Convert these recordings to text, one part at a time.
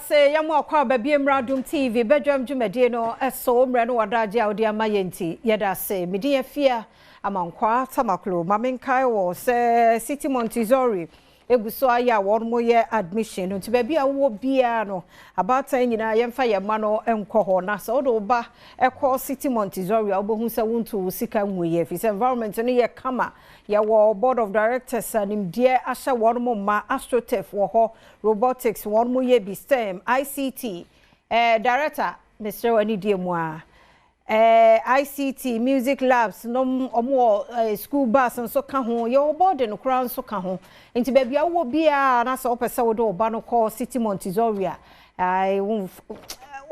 ase yɛn mu akɔ aba bie mmra Adom TV badwam dwumadie no so mmerɛ no wadagye a wode ama yɛn nti yɛda ase. Medin Afia Amankwaa Tamaklo. Ma menkae wɔ sɛ City Montessori egu so ayɛ a wɔn yɛ admission no, nti baabi a wowɔ biara no, abaatan nyinaa, yɛmfa yɛn mma no nkɔ hɔ. Na sɛ wode wo ba ɛkɔ City Montessori a, wobɛhu sɛ wontu wo sika nwuyɛ, ɛfiri sɛ environment no yɛ kama. Yɛwɔ board of directors a nimdeɛ ahyɛ wɔn mo mma. Astroturf wɔ hɔ, robotics wɔn mo yɛ bi, STEM, ICT. Director, mesrɛ wɔ anidie mu a, ICT, music labs nom, ɔmo wɔ school bus nso ka ho, yɛwɔ boarding koraa nso ka ho. Nti baabi a wowɔ biara na sɛ wopɛ sɛ wode wo ba no kɔ City Montessori a,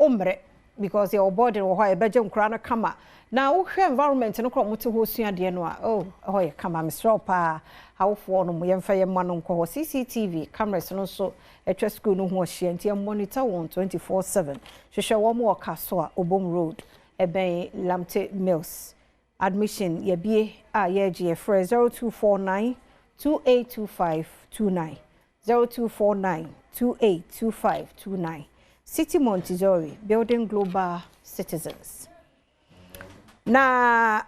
wommerɛ, because yɛwɔ boarding wɔ hɔ a yɛbɛgye nkora no kama. Na wohwɛ environment no koraa, ɔmo te hɔ sua adeɛ no a, oh, ɛhɔ yɛ kama. Mesrɛ wo paa, awofoɔ no mo yɛmfa yɛn mma no nkɔ hɔ. CCTV cameras no nso atwa school no ho ahyia, nti yɛn monitor wɔn 24/7. Hwehwɛ wɔn wɔ Kasoa Obom Road, ɛbɛn Lamte Mills. Admission yɛbie a yɛregye. Yɛfrɛ 0249 282529, 0249 282529. City Montessori, building global citizens. Na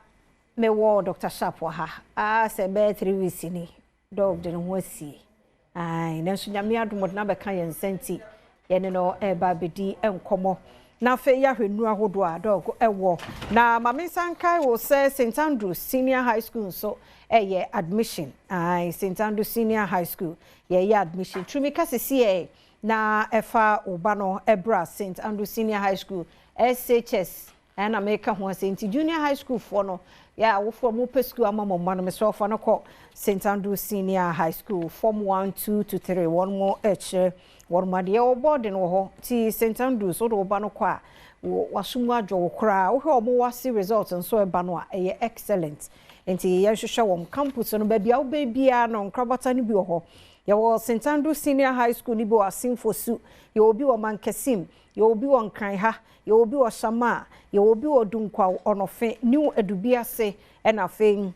mewɔ Dr Sharp wɔ ha a sɛ bɛyɛ 3 weeks ni doc de ne ho asie. Ai, nanso Nyame adom ɔde n'abɛka yɛn nsa, nti yɛne no ɛreba abɛdi nkɔmmɔ na afei yɛahwɛ nnuro ahodoɔ a doc ɛwɔ. Na maame nsa nkae wɔ sɛ St Andrews Senior High School nso ɛyɛ admission. Ai, St Andrews Senior High School yɛyɛ admission. Tumi kasisi yɛ na ɛfa ɔba no ɛbra St Andrews Senior High School, SHS ɛna meka ho ase. Nti junior high school foɔ no, yɛ awofoɔ mo pɛ school ama mo mma no, mesrɛ ɔfa no kɔ St Andrews Senior High School, form 1, 2 to 3. Wɔn mo ɛkyerɛ wɔn mo adeɛ wɔ boarding wɔ hɔ. Ti St Andrews, wode wo ba no kɔ a, waso mu adwo wo koraa. Wohwɛ wɔn WASSCE result nso ɛba no a, ɛyɛ excellent. Nti yɛhwehwɛ wɔn campus no, baabi a wobɛn biara no, nkrabata no bi wɔ hɔ. Yɛwɔ St Andrews Senior High School no bi wɔ Asimfosu, yɛwɔ bi wɔ Mankasim, yɛwɔ bi wɔ Nkran ha, yɛwɔ bi wɔ Shama, yɛwɔ bi wɔ Dunkwaw, Ɔnɔfe, New Adubiase, ɛna afei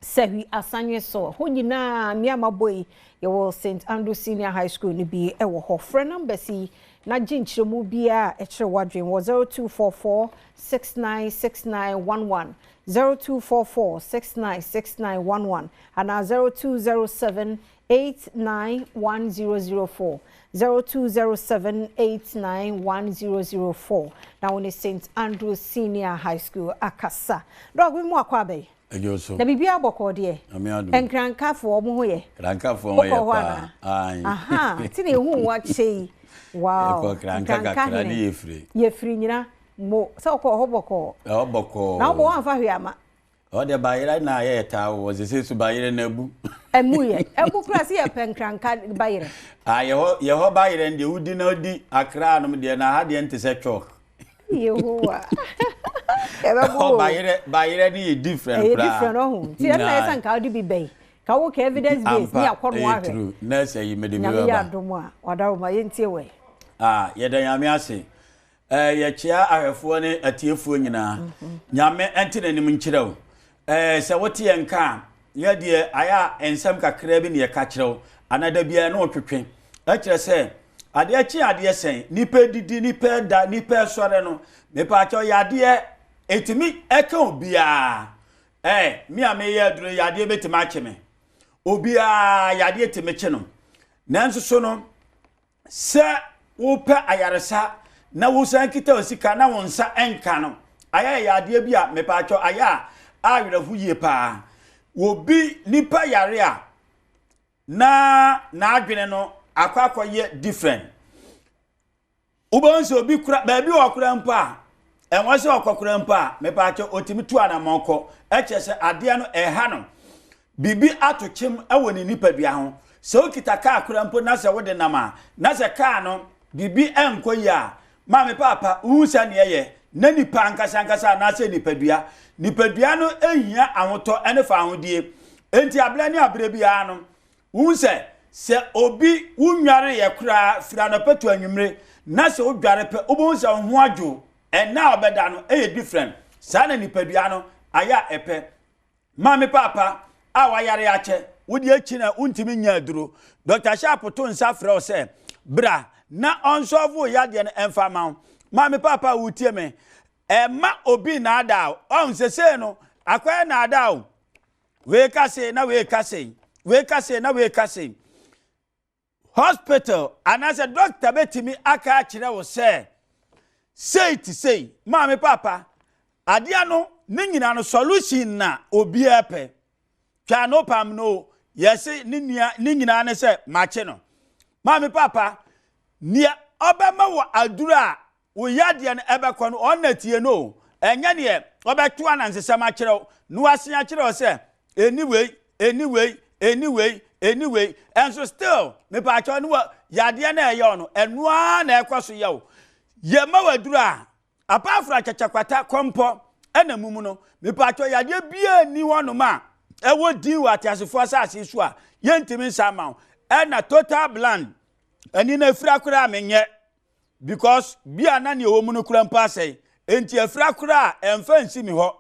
Sɛhwi Asanye. So hɔ nyinaa mmeama bɔ yi, yɛwɔ St Andrews Senior High School no bi wɔ hɔ. Frɛ numbers yi na gye nkyerɛmu biara a ɛkyerɛ wadwen wɔ 0244 696911, 0244 696911 anaa 0207 891004, 0207 891004, na wɔne St Andrews Senior High School akasa. Doc, mu akɔ abɛyi. Ɛdwo so. Na biribi abɔkɔ deɛ? Nyame adom. Nkrankafoɔ, ɔmo ho yɛ? Krankafoɔ ho Wokɔ yɛ hɔ paa. anaa? Ae. Aha, ti na ehu wakyɛ yi. Wow. Yɛkɔ Kranka kakra ne yɛfiri. Yɛfiri nyina mo sɛ wokɔ hɔ bɔkɔɔ. Ɛhɔ bɔkɔɔ. Na wobɔ woamfa hwee ama. Ɔde bayerɛ na yɛ taa wɔ sese so, bayerɛ na abu. Ɛmu yɛ ɛmu kura sɛ yɛpɛ Nkranka bayerɛ. Ah, yɛhɔ bayerɛ no deɛ, wodi na wodi Akra nom deɛ, na ha deɛ nte sɛ chalk. Yehowa. Yɛbɛbɔ Ɛhɔ o. bayerɛ no yɛ different Ɛyɛ koraa. different ɔho. Nti ɛno na yɛ sɛ nka wode bi bɛyi. Ka wo ka evidence base ne akɔ no Ɛyɛ ahwɛ. true. Nurse yi mede bi Nyame yɛ bɛba. adom a, wadaroma yɛntie wɔ. Ah, yɛda Nyame ase. Yɛkyea ahwɛfoɔ ne atiefoɔ nyinaa. Nyame ɛnte n'anim nkyerɛ wo. Sɛ wote yɛn nka a, yɛdeɛ ayɛ a nsɛm kakraa bi ne yɛka kyerɛ wo. Anaa da biara ne wotwetwe. Ɛkyerɛ sɛ adeɛ kye adeɛ sɛn, nipa didi, nipa da, nipa sɔre no, mepaakyɛw, yadeɛ ɛtumi ɛka obiara. Me a meyɛ aduro, yadeɛ bɛtumi akye me. Obiara yadeɛ tumi kye no. Nanso so no, sɛ wopɛ ayaresa na wosan kita wo sika na wo nsa nka no, ayɛ yɛ adeɛ bi a mepaakyɛw ayɛ a awerɛho yie paa. Obi nipa yare a, na n'adwene no akɔ akɔyɛ different. Wobɛhu sɛ obi kura baabi wɔ kora mpo a ɛnwɔ sɛ ɔkɔ kora mpo a, mepaakyɛw, ɔtumi tu anammɔn kɔ. Ɛkyerɛ sɛ adeɛ no ɛha no, biribi ato kyem wɔ ne nipadua ho. Sɛ wokita kaa kora mpo na sɛ wode nam a, na sɛ kaa no biribi ɛnkɔ yie a, maame paapa, wohu sɛ neɛ yɛ na nipa ankasa ankasa anaasɛ nipadua no ehia ahotɔ ne fa ahodie. Enti aberɛ ne aberɛ biara no, wohu sɛ obi wonware yɛ koraa firi anɔpɛ to anwummere, na sɛ wodware pɛ, wobɛhu sɛ wo ho adwo. Ɛnna a ɔbɛda no ɛyɛ different. Saa na nipadua no ayɛ a ɛpɛ. Maame paapa a wayare akyɛ, wode akyi na wontumi nya aduro, Dr Sharp to nsa frɛ wo sɛ bra. na ɔnsɔlve wo yadeɛ no ɛmfa ma wo. Maame paapa a wotie me, ɛmma obi nnaadaa wo. Ɔhu sesei no, akɔyɛ nnaadaa o. Wei ka sei na wei ka sei, wei ka sei na wei ka sei. Hospital anaasɛ dɔkta bɛtumi aka akyerɛ wo sɛ sei te sei. Maame paapa, adeɛ no ne nyina no solution na obiara pɛ. Twa no pam no yɛse ne nua ne nyinaa ne sɛ makye no. Maame paapa, nea ɔbɛma wɔ aduro a Wo yadeɛ no ɛbɛkɔ no ɔn na tie no o, ɛnyɛ neɛ ɔbɛto anansesɛm akyerɛ wo na wasen akyerɛ wo sɛ ɛni wei, ɛni wei, ɛni wei, ɛni wei, ɛnso still mepaakyɛw ne wɔ yadeɛ no a ɛyɛ wo no ɛno ara na ɛkɔ so yɛ wo. Yɛma wo aduro a, apart from akyakyakwata, kɔmpɔ ɛna mum no, mepaakyɛw yadeɛ biara nni hɔnom a ɛwɔ din wɔ ateasefoɔ asase so a yɛntumi nsa ama wo. Ɛna total bland, ɛni no afira koraa menyɛ. Because bi a na nea ɛwɔ mu no kura mpo asɛe. Enti afira koraa a, ɛmfa nsi me hɔ.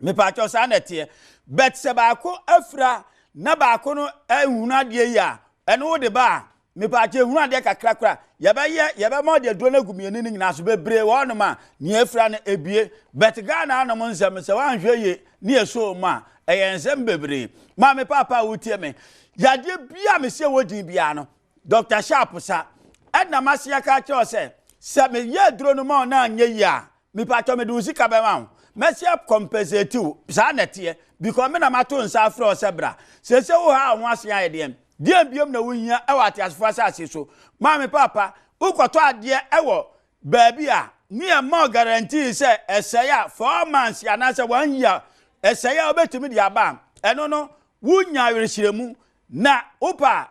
Mepaakyɛw saa na ɛteɛ. But sɛ baako afira na baako no nhunu adeɛ yi a, ɛno wode ba a, mepaakyɛw ehunu adeɛ kakra koraa. Yɛbɛyɛ, yɛbɛma ɔde aduro no agu mmienu no nyinaa so. Bebree wɔ hɔnom a, nea afira no ebie. But Ghana anom nsɛm, sɛ woanhwɛ yie ne ɛsoo mu a, ɛyɛ nsɛm bebree. Maame paapa a wotie me, yadeɛ biara a mese ɛwɔ din biara no, Dɔkta Sharp sa, Ɛnna m'ase aka akyerɛ wo sɛ, sɛ meyɛ aduro no ma wo na anyɛ yie a, mepatwɔ mede wo sika bɛma wo. Mɛsi akɔmpɛsɛti wo. Saa na ɛteɛ. Because me na mato nsa afrɛ wo sɛ bra. Seesei wo ha a wo ho ase ayɛ deɛn? Deɛn biom na wohia wɔ ateasefoɔ asase so? Maame paapa, wokɔtɔ adeɛ wɔ baabi a, ne yɛma wo guarantee sɛ ɛsɛe a, 4 months anaasɛ 1 year, ɛsɛe a wobɛtumi de aba a, ɛno no, wonya awerɛhyerɛmu. Na wopɛ a,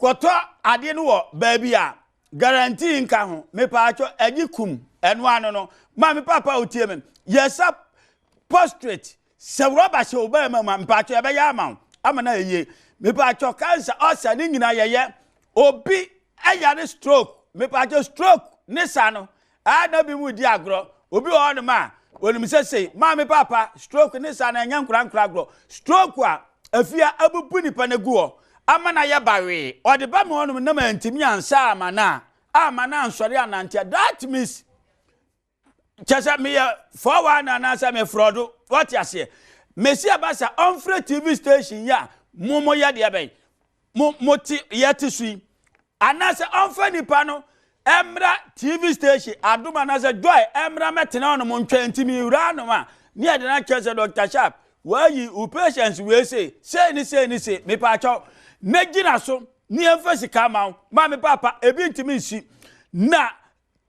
kɔtɔ adeɛ no wɔ baabi a guarantee nka ho. Mepaakyɛ agye kum ɛno ano no. Maame papa a wotie me, yɛsa prostrate sɛ rɔba hyɛ wo bɛrima mu a, mepaakyɛ yɛbɛyɛ ama wo ama no ayɛ yie. Mepaakyɛ cancer, ulcer ne nyinaa yɛyɛ. Obi ɛyare stroke, mepaakyɛ stroke ne sa no a na bi mu di agorɔ. Obi wɔ hɔnom a onim sɛ sei maame papa stroke ne saa na ɛnyɛ nkora nkora agorɔ. Stroke a afia abubu nipa no agu hɔ ama no ayɛ bawee, ɔde ba me hɔnom na mantumi ansa ama no a, ama no ansɔre anante a, that means kyɛ sɛ meyɛ 419 anaasɛ mefrɔdo. Wɔte aseɛ? Mesi aba sa ɔmfrɛ TV station yi a mo mo yɛ deɛ bɛn mo mo te yɛte so yi, anaasɛ ɔmfa nipa no mmra TV station Adom anaasɛ Joy mmra mɛtena ɔnom ntwɛn nti mewura anom a ne yɛde no akyerɛ sɛ Dr. Sharp wayi wo patients wei sei sei ne sei ne sei, mepaakyɛw na gyina so ne yɛmfa sika ma wo. Ma me paapa ebi ntumi nsi na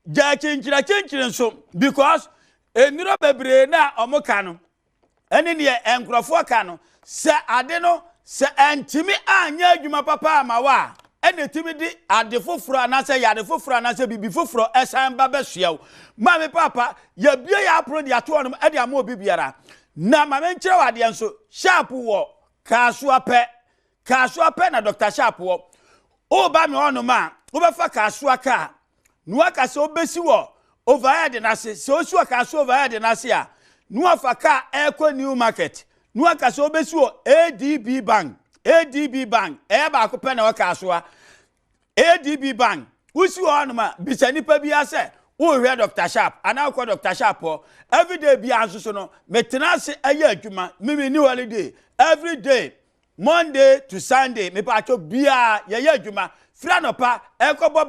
gyaa kyinkyina nso because nnuro bebree na ɔmo ka no ɛne neɛ nkurɔfoɔ ka no sɛ ade no sɛ ɛntumi anyɛ adwuma papa ama wo a, ɛna ɛtumi de ade foforɔ anaasɛ yare foforɔ anaasɛ biribi foforɔ ɛsan ba bɛsoa wo. Maame papa, yɛbie yɛ apono de ato hɔnom ɛde ama obi biara. Na maame nkyerɛ wo adeɛ nso, Sharp wɔ Kasoa pɛ. Kasoa pɛ na Dr. Sharp wɔ. Woba me hɔnom a, wobɛfa Kasoa kaa na waka sɛ wobɛsi wɔ overhead no ase. Sɛ wosi wɔ Kasoa overhead no ase a, na wafa kaa ɛrekɔ New Market na waka sɛ wobɛsi wɔ ADB Bank. ADB Bank ɛyɛ baako pɛ na ɛwɔ Kasoa. ADB Bank, wosi wɔ hɔnom a, bisa nipa biara sɛ wohwɛ Dr. Sharp anaa wokɔ Dr. Sharp hɔ. Everyday biara nso so no, metena ase ɛyɛ adwuma. Mimi ni holiday. Everyday Monday to Sunday, mepatwo biara yɛyɛ adwuma firi anɔpa ɛkɔbɔ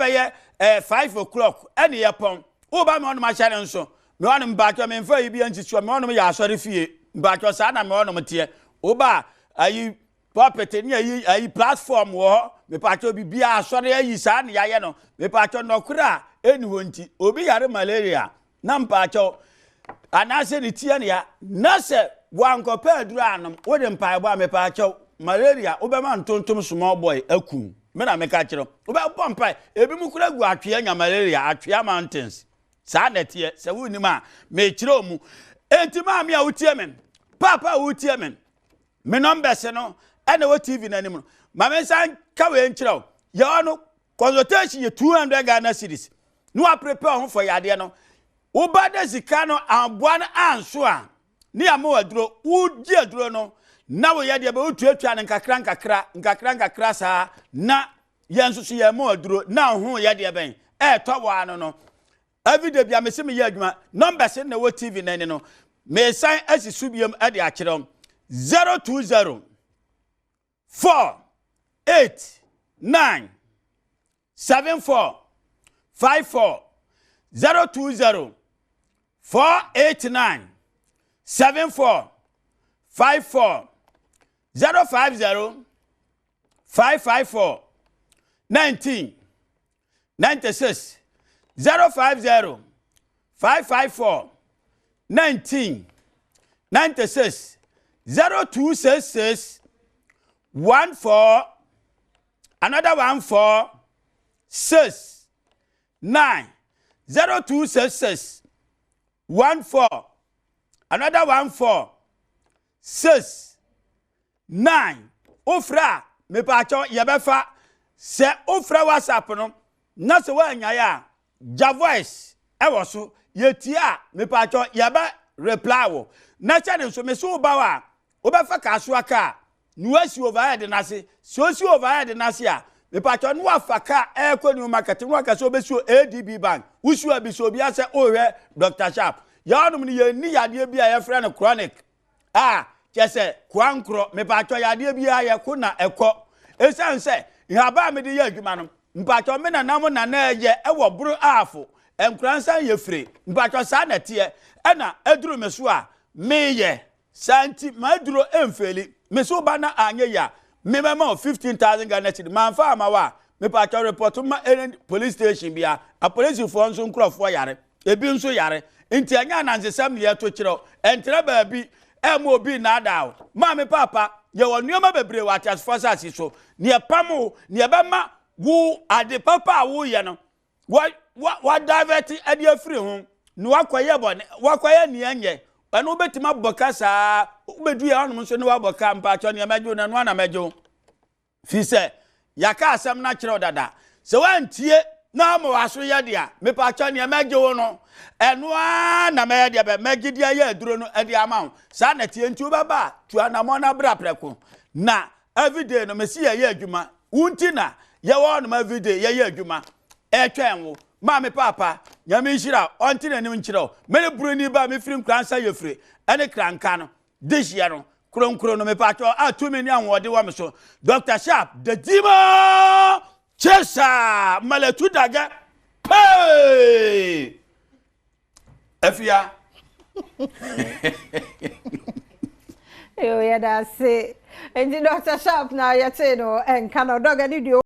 bɛyɛ 5 o'clock ɛne yɛpɔn. Woba me hɔnom ahyɛ no nso, me hɔnom mpatwo memfa yi bi ansisi hɔ, me hɔnom yɛ asɔre fie. Mpatwo saa na me hɔnom teɛ. Woba ayi pulpit ne ayi platform wɔ hɔ, mepatwo biribiara asɔre ayi saa ne yɛayɛ no. Mepatwo nnɔkorɛ a ɛnni hɔ nti obi yare malaria na mpaakyɛw anaasɛ ne tia ne ya na sɛ wankɔpɛ aduru anom, wode mpaebɔ a, mepaakyɛw, malaria wobɛma ntontom small boy aku me na meka kyerɛ wobɛbɔ mpae. Ebi mu kura gu Atwea nya malaria, Atwea Mountains. Saa na ɛteɛ. Sɛ wonnim a, mekyerɛ mu. Enti maame a wotie me, paapa a wotie me, me numbers no ɛna wɔ TV n'anim no. Ma me nsa nka wei nkyerɛ wo. Yɛwɔ no consultation yɛ 200 Ghana cedis na waprepare ho for yadeɛ no. Woba da sika no amboa no anso a, ne yɛama wo aduro. Wogye aduro no na woyɛ deɛ bɛ wotuatua no nkakra nkakra nkakra nkakra saa na Yɛn nso so yɛn mu aduro na ho yɛ deɛ bɛn ɛɛtɔ wɔ ano no. Everyday bia mese meyɛ adwuma. Numbers na ɛwɔ TV n'ani no. Mesan asi so biom de akyerɛ wo. 020 4 8 9 7 4 5 4 020 4 8 9 7 4 5 4 050 5 5 4 19 96 050 554 19 96 0266 14 another 1 4 6 9 0266 14 another 1 4 6 9 wofrɛ a mepaakyɛw yɛbɛfa sɛ wofrɛ whatsapp no na sɛ woanyae a gya voice ɛwɔ so yɛtie a mepaakyɛw yɛbɛ reply wo na hyɛ ne nso mese wo ba wo a wobɛfa kaasoa kaa na woasi overhead no ase sɛ osi overhead no ase a mepaakyɛw na wafa kaa ɛrekɔ new market na waka sɛ wobɛsi wɔ adb bank wosi a bisa obi asɛ wohwɛ dr sharp yɛnom no yɛnni yadeɛ bi a yɛfrɛ no chronic a kyɛ sɛ koa nkorɔ mepatwɔ yadeɛ biara yɛ ko na ɛkɔ ɛsiane sɛ nhaba a mede yɛ adwuma no mpatwɔ me nana mo nana ɛyɛ ɛwɔ boro aafo nkoransan yɛ fire mpatwɔ saa na ɛteɛ ɛna ɛduru me so a meyɛ saa nti maduro ɛmfeeli me so ba na anyɛ yi a memɛma wo 15000 Ghana cedi mamfa ama wo a mepatwɔ report ma ɛne police station bia apolisifoɔ nso nkurɔfoɔ yare ebi nso yare nti ɛnyɛ anansesɛm ne yɛto kyerɛw ɛntena baabi ɛma obi nnaadaa wo maame paapa yɛwɔ nneɛma bebree wɔ ateasefoɔ asase so ne ɛpam wo ne ɛbɛma wo ade papa a woyɛ no wa wa wa divert ɛde afiri ho na wakɔyɛ bɔne wakɔyɛ nea nyɛ ɛno wobɛtumi abɔ ka saa wobɛdu yɛ hɔnom nso ne wabɔ ka mpakyɛ nea mɛgye wo na ɛno ana mɛgye wo fi sɛ yɛaka asɛm no akyerɛ wo dada sɛ woantie na ama w'aso yɛ deɛ mepaakyɛ nea mɛgye wo no ɛno ara na mɛyɛ deɛ bɛ mɛgye deɛ yɛ aduro no de ama wo saa na tie nti wobɛba a tu anammɔn no abra prɛko na everyday no mesi yɛyɛ adwuma wo nti na yɛwɔ hɔnom everyday yɛyɛ adwuma ɛtwɛn wo maame paapa nyame nhyira ɔnte n'anim nkyerɛ wo mene buroni ba mefiri nkoransa yɛfiri ɛne kranka no this year no kronkron no mepatwɔ a tumi ne ahoɔden wɔ me so dr sharp the demon chaser malatu daga pay afia yo yɛda ase nti dr sharp na yɛtee no ɛnka no dɔga ne deɛ.